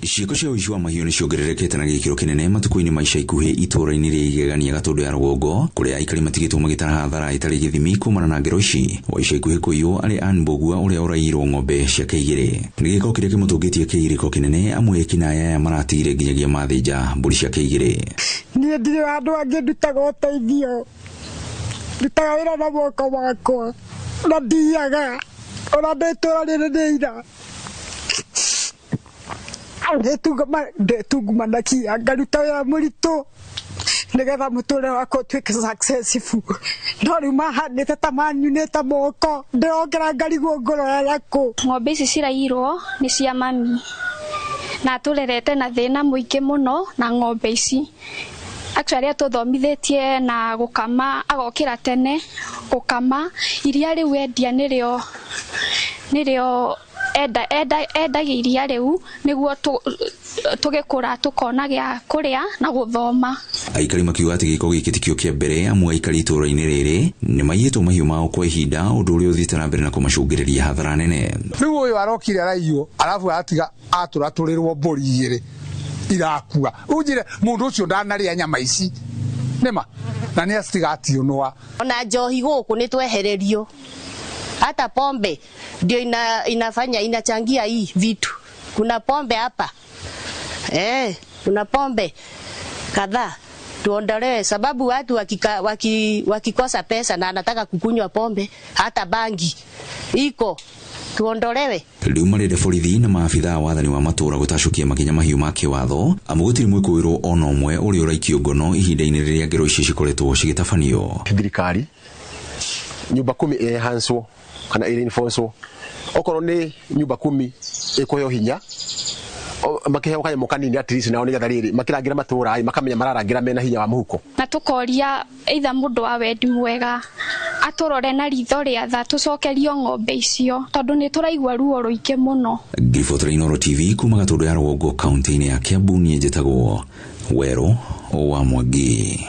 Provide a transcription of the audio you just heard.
Ciĩko cia ũici wa mahiũ nĩ ciongererekete na gĩkĩro kĩnene matukũ-inĩ ma ica ikuhĩ itũũra-inĩ rĩa Igegania Gatũndũ ya rũgongo, kũrĩa aikari matigĩtwo magĩtara hathara ĩtarĩ gĩthimi kumana na ngero ici. Wa ica ikuhĩ kũiywo arĩ Ann Mbũgua ũrĩa ũraiyirwo ng'ombe ciake igĩrĩ. Nĩ gĩko kĩrĩa kĩmũtũngĩtie kĩgirĩko kĩnene, amwe ekinaĩ aya maratigire nginyagia mathĩnja mbũri ciake igĩrĩ. Niĩ ndirĩ handũ hangĩ ndutaga ũteithio, ndutaga wĩra na moko makwa na ndiaga ona ndĩ itũũra rĩrĩ nĩ ira ndĩtungumanagia ngaruta wĩra mũritũ nĩgetha mũtũrĩre wakwa ũtuĩke successful, no rĩu mahandĩte ta manyunĩte moko, ndĩrokĩra ngarigwo ngũrora nakũ. Ng'ombe ici ciraiyirwo nĩ cia mami na tũrerete na thĩna mũingĩ mũno na ng'ombe ici. Actually atũthomithĩtie na gũkama, agokĩra tene gũkama iria rĩu endia nĩrĩo endagia iria rĩu nĩguo tũgĩkũra tũkona gĩa kũrĩa na gũthoma. Aikari makiuga atĩ gĩko gĩkĩ tikĩo kĩa mbere, amu aikari itũũra-inĩ rĩrĩ nĩ maiyĩtwo mahiũ mao kwa ihinda, ũndũ ũrĩa ũthiĩte na mbere na kũmacũngĩrĩria hathara nene. Rĩu ũyũ arokire araiywo, arabu aratiga atũratũrĩrwo mbũri igĩrĩ irakua. Unjire mũndũ ũcio ndanarĩa nyama ici nĩma na nĩ acitigationwa. Ona njohi gũkũ nĩ twehererio, hata pombe ndio inafanya inachangia hii vitu. Kuna pombe hapa, kuna pombe kadhaa tuondolewe, sababu watu wakikosa pesa na anataka kukunywa pombe, hata bangi iko, tuondolewe. Rĩu marenda borithi na maabithaa a wathani wa matũũra gũtacũkia makinya mahiũ ma kĩwatho, amu gũtirĩ mwĩkũĩrwo ona ũmwe ũrĩa ũraikio ngono ihinda-inĩ rĩrĩa ngero ici cikoretwo cigĩtabanio. Thirikari nyumba kumi enhancwo kana ĩreinforcwo, okorwo nĩ nyumba kumi ĩkũheo hinya, makĩheo kanyamũ kanini at least nao nĩgetha rĩrĩ makĩrangĩra matũũra makamenya mararangĩra mena hinya wa mũhuko. Na tũkoria either mũndũ wa wendi mwega atũrore na ritho rĩa tha tũcokerio ng'ombe icio, tondũ nĩ tũraigua ruo rũingĩ mũno. Ngiribotera Inooro TV kuma Gatũndũ ya rũgongo kaunti-inĩ ya Kiambu, niĩ njĩtagwo Werũ wa Mwangi.